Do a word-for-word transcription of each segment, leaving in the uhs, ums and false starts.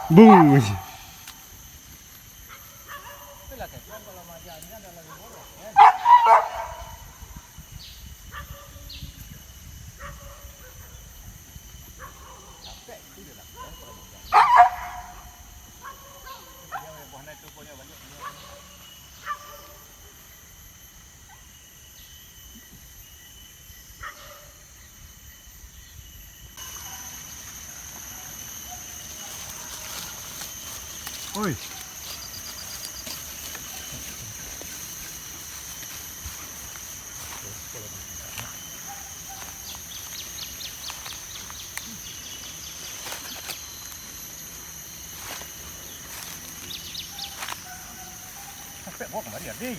Bung. Oi. Sampai bawa kemari, Adi.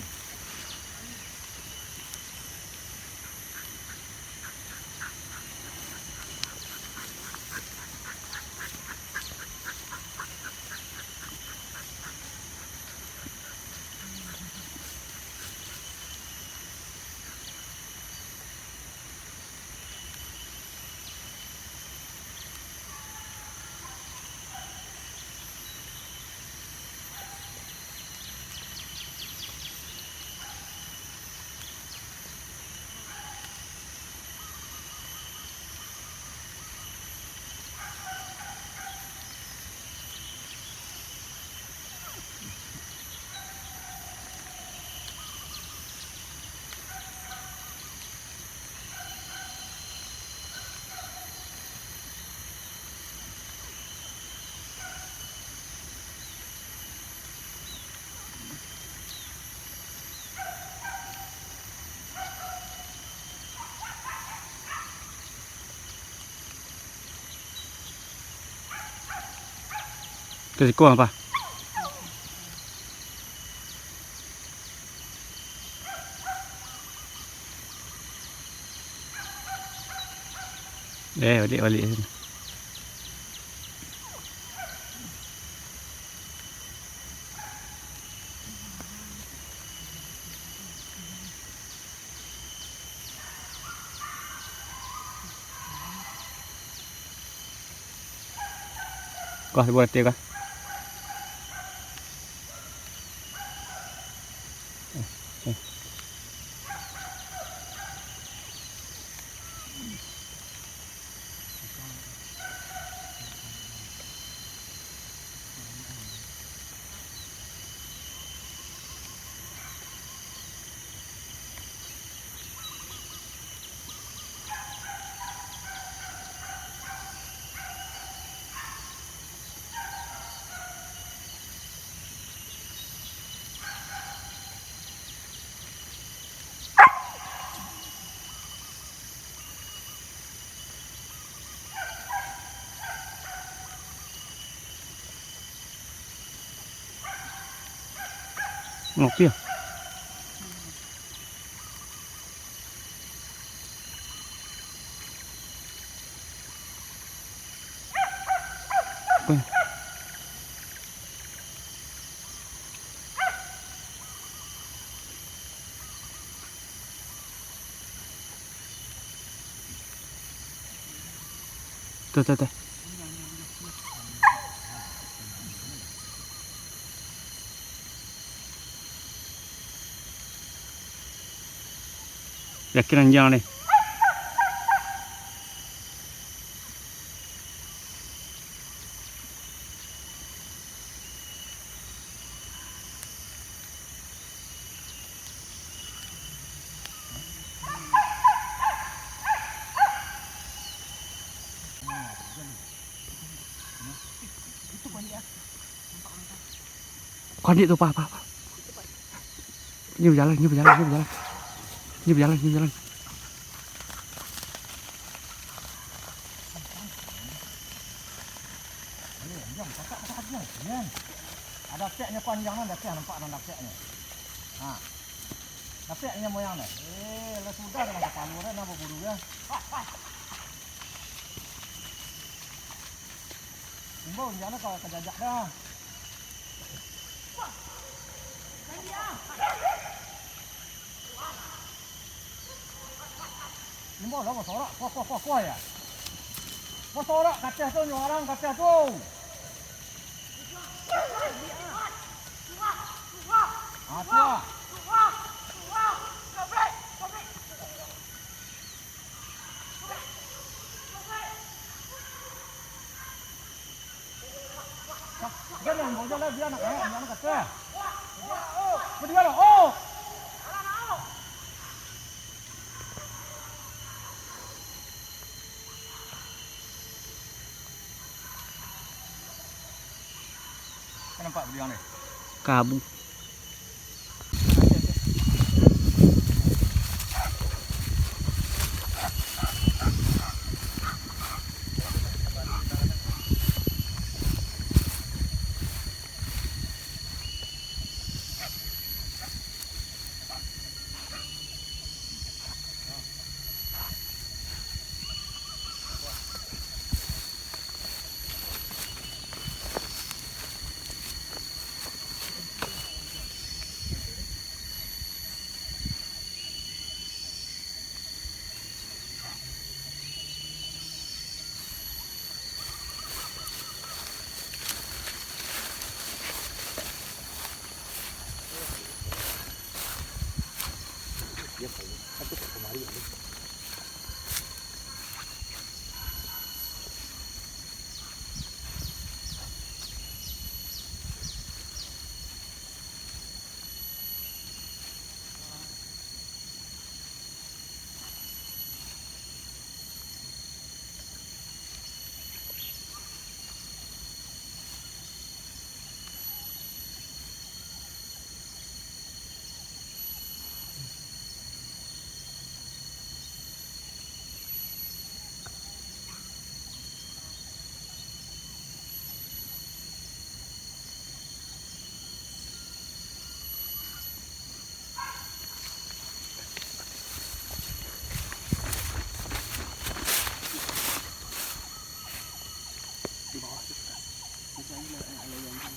Ka siko, Pak. Eh, baliak, baliak. Kah, dibuek reti kah? Ngopi ah. Apa? Tuh, tuh, tuh. Yakin anjing ni. Kau adik tu, pa, pa, pa. Nyo bajalan, nyo bajalan, nyo bajalan. Nyo bajalan, nyo bajalan. Ada pek nyo panjang nan, ada pek nampak nan, ada pek nyo. Ha. Ada pek nyo moyang nan. Eh, lah sudah dengan kapalo dah, nak baburu dah. Imbau injak nan ka, ka jajak dah. Imbau lah basorak, kuah, kuah, kuah, kuah ya. Basorak ka ateh tu, nyo arang ka ateh tu. Ah, tu lah. Jangan, jangan, jangan, jangan, jangan, jangan. Berdiri lah, oh. Kan nampak beliau ni? Kabu. Di bawah tu, Kak. Bisa gila, eh, ala yang tu.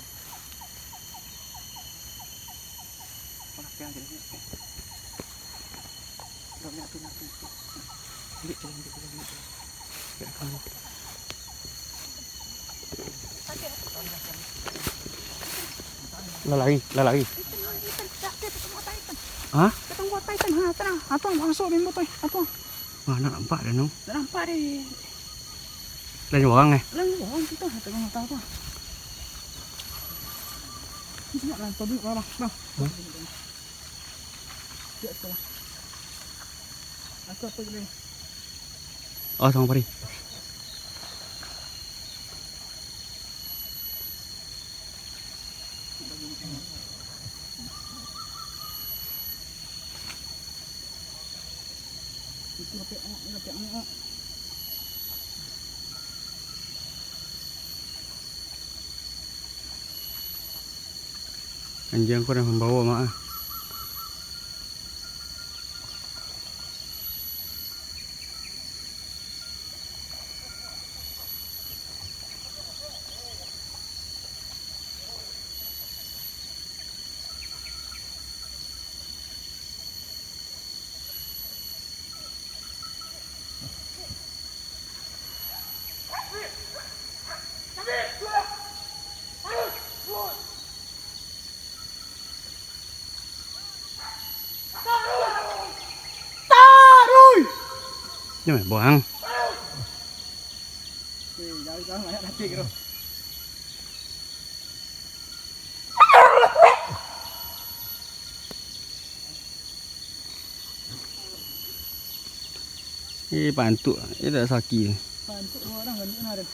Pakai aja ni. Dah, dah, tu, dah, tu. Ambil jalan, ambil jalan, ambil jalan. Ambil jalan. Lah lari, lah lari. Hah? Ha, tu masuk bimbut tu. Ha, tu. Wah, nak nampak dah, no. Nak nampak deh. Lain urang, eh? Lain urang kita, ha, tengah mata tu. Nak lah, tadi, bang, bang. Hah? Siap, sekolah. Aku apa je, bang? Oh, sama pari. Anjiang ko dah mambawo, Mak, ah. Taruih! Nyo buang. Eh, pantuk. Eh, dak sakik. Pantuk orang banyak lah dah.